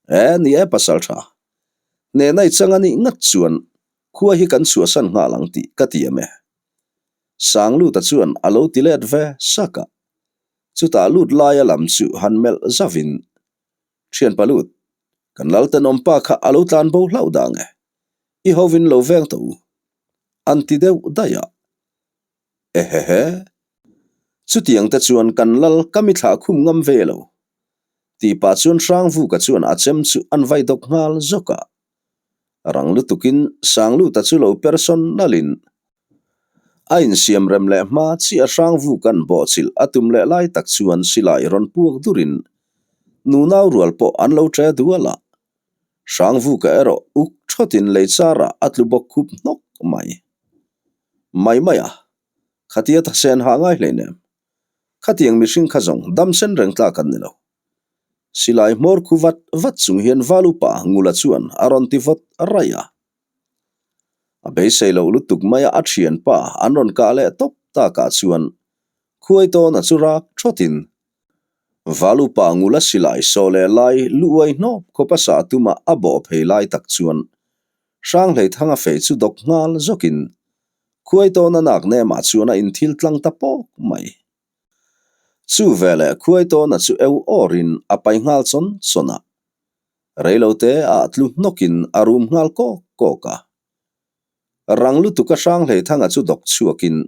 E, ni e pasal tha. Hnehna i chang a nih ngat chuan khua hi kan chhuahsan nghal ang tih ka ti em e. Sangluta chuan a lo ti let ve sak a. Chutah lut laia lam chu han melh zavin, Thianpa lut, kan Laltenawmpa kha a lo tlan bo hlauh dang e. I hovin lo veng tawh u. An ti deuh daih a. Ehehe. Chutiang te chuan kan lal ka mi thlah khum ngam ve lo. Tih pah chuan Hrangvuka chuan a chem chu an vai dawk nghal zawk a. Rang lutukin Sangluta chu lo person nalhin a insiam rem leh hma chiah Hrangvuka'n bawhchilh a tum leh lai tak chuan silai rawn puak durin nunau rual pawh an lo ṭe dual a. Hrangvuka erawh uk thawtin lei charah a tlu bawk khup hnawk mai. Mai mai a, khatia thasen hah ngai hleinem. Khatiang mihring kha zawng dam sen reng tlak an ni lo. Silai hmawr khu vat vat chung hian Valupa Ngula chuan a rawn ti vawt raih a. A beisei loh lutuk maia a thianpa an rawn kah leh tawp takah chuan Khuaitawna chu rak thawtin Valupa Ngula silai saw leh lai lu uai hnawp khawp a sah tuma a bawh phei lai tak chuan Hranghleithanga fei chu dawk nghal zawkin Khuaitawna nak nemah chuan a inthil tlang ta pawk mai. Chu veleh Khuaitawna chu eu awrin a pai nghal chawn chawn a. Reilote ah tlu hnawkin a rum nghal kawk kawk a. Rang lutuka Hranghleithanga chu dawk chhuakin.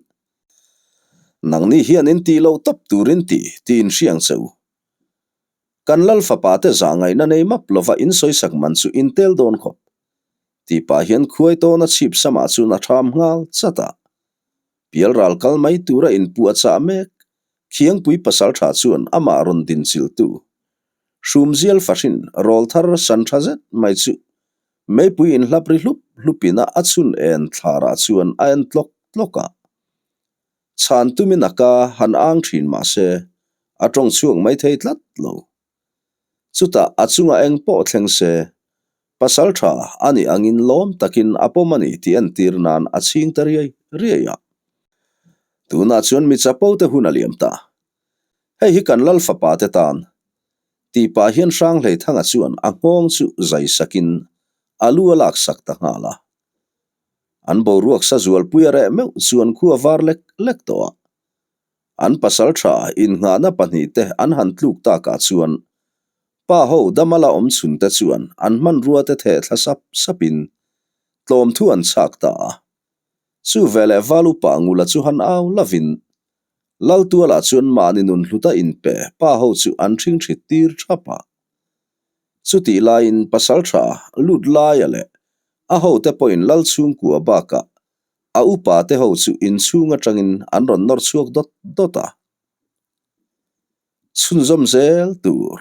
Nangni hian in tih loh tawp turin ti tih in hriang che u. Kan lal fapa te zah ngaihna nei map lova in sawisak man chu in tel dawn khawp. Tih pah hian khuai tawna chhip samah chuan a tham nghal chat a. Pial ral kal mai tura inpuh a chah mek. Khiangpui pasal tha chuan amah rawn din chiltu. Hrumzial fahrin rawl thar san tha zet mai chu meipui inhlap ri hlup hlupin a a chhun en thlarah chuan a en tlawk tlawk a. Chhan tumin a ka han ang thin mah se a tawng chhuak mai thei tlat lo. Chutah a chungah eng pawh thleng se, pasal tha a nih angin lawm takin a pawm a ni tih entir nan a chhing ta riai riai a. Tunah chuan mi chapo te hun a liam ta. Hei hi kan lal fapa te tan tih pah hian Hranghleithanga chuan a nghawng chu zai sakin a lu a laksak ta nghal a. An boruak sa zualpui a reh meuh chuan khua var lek lek tawh a. An pasal tha innghahna pahnihte an han tluk takah chuan pa ho dama la awm chhunte chuan an hmanrua te theh thla sap sapin tlawm thu an chhak ta a. Chu veleh val upa Ngula chu han au lovin Laltualah chuan mahni nun hluta inpe pa ho chu an ṭhingṭhit tir ṭhap a. Chutih laiin pasal tha lut laia leh a hote pawhin Lal chhungkua bakah A upa te ho chu inchhung atangin an rawn nawr chhuak dawt dawt a. Chhunzawm zel tur.